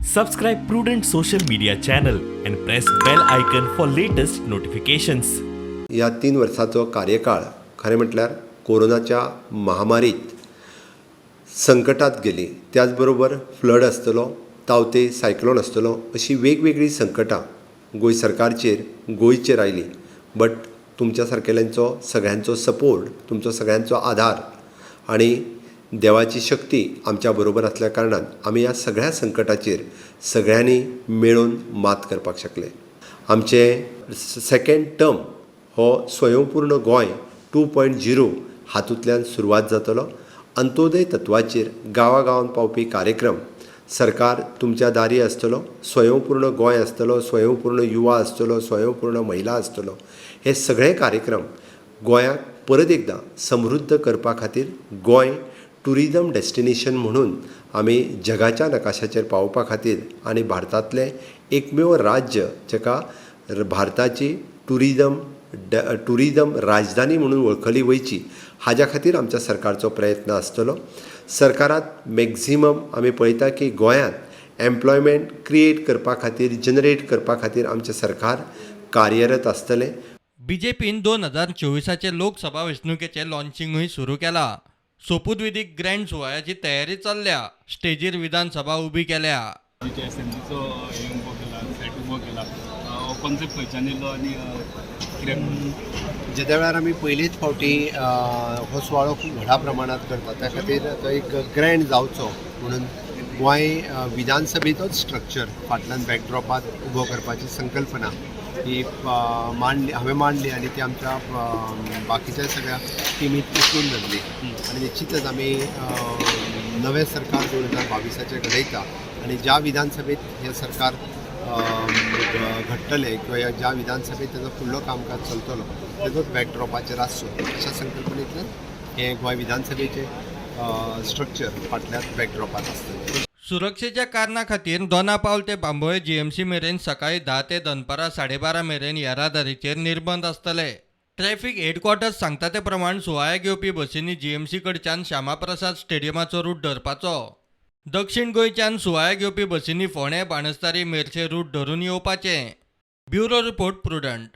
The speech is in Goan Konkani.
Subscribe Prudent social media channel and press bell icon for latest notifications. ह्या 3 वर्साचो कार्यकाळ खरें म्हटल्यार कोरोनाच्या महामारीत संकटात गेली. त्याच बरोबर फ्लड आसतलो, तावते सायक्लोन आसतलो, अशी वेगवेगळीं संकटां गोंय सरकारचेर, गोंयचेर आयलीं. बट तुमच्या सारकेल्यांचो सगळ्यांचो सपोर्ट, तुमचो सगळ्यांचो आदार आनी देवाची शक्ती आमच्या बरोबर आसल्या कारणान आमी ह्या सगळ्या संकटाचेर सगळ्यांनी मेळून मात करपाक शकले. आमचें सेकेंड टर्म हो स्वयंपूर्ण गोंय 2.0 हातूंतल्यान सुरवात जातलो. अंत्योदय तत्वाचेर गांवागांवान पावपी कार्यक्रम, सरकार तुमच्या दारी आसतलो, स्वयंपूर्ण गोंय आसतलो, स्वयंपूर्ण युवा आसतलो, स्वयंपूर्ण महिला आसतलो. हे सगळे कार्यक्रम गोंयाक परत एकदां समृद्ध करपा खातीर, गोंय ट्युरिजम डेस्टिनेशन म्हणून आमी जगाच्या नकाशाचेर पावोवपा खातीर आनी भारतांतलें एकमेव राज्य जाका भारताची ट्युरिजम राजधानी म्हणून वळखली वयची, हाज्या खातीर आमच्या सरकारचो प्रयत्न आसतलो. सरकारांत मॅक्झिमम आमी पळयता की गोंयांत एम्प्लॉयमेंट क्रिएट करपा खातीर, जनरेट करपा खातीर आमचें सरकार कार्यरत आसतलें. बीजेपीन 2024आचे लोकसभा वेंचणुकेचें लॉन्चिंगूय सुरू केला. सोपूतविधीक ग्रँड सुवाळ्याची तयारी चल्ल्या. स्टेजीर विधानसभा उबी केल्या. जे असेंब्लीचो हे उबो केला, सेट उबो केला, हो कॉन्सेप्ट खंयच्यान येयलो आनी कित्याक? जेद्या वेळार आमी पयलीच फावटी हो सुवाळो खूब व्हडा प्रमाणात करतात, त्या खातीर तो एक ग्रँड जावचो म्हणून गोंय विधानसभेचोच स्ट्रक्चर फाटल्यान बॅकड्रॉपात उबो करपाची संकल्पना ही मांडली, हांवें मांडली आनी ती आमच्या बाकीच्या सगळ्या टिमीत उचलून धरली. आनी निश्चितच आमी नवें सरकार 2022आचें घडयता आनी ज्या विधानसभेत हें सरकार घडटलें किंवा ज्या विधानसभेत तेजो फुडलो कामकाज चलतलो, तेजोच बॅकड्रॉपाचेर आसचो अशा संकल्पनेंतल्यान हें गोंय विधानसभेचें स्ट्रक्चर फाटल्यान बॅकड्रॉपात आसतलें. सुरक्षेच्या कारणा खातीर दोना पावल ते बांबोळे जीएमसी मेरेन सकाळी 10 ते दनपारां 12:30 मेरेन येरादारीचेर निर्बंध आसतले. ट्रॅफिक हेडक्वॉर्टर्स सांगता ते प्रमाण सुवाळ्याक येवपी बसींनी जीएमसी कडच्यान श्यामाप्रसाद स्टेडियमाचो रूट धरपाचो. दक्षिण गोंयच्यान सुवाळ्याक येवपी बसींनी फोंडें, बाणस्तारी, मेरशे रूट धरून येवपाचें. Bureau report, Prudent.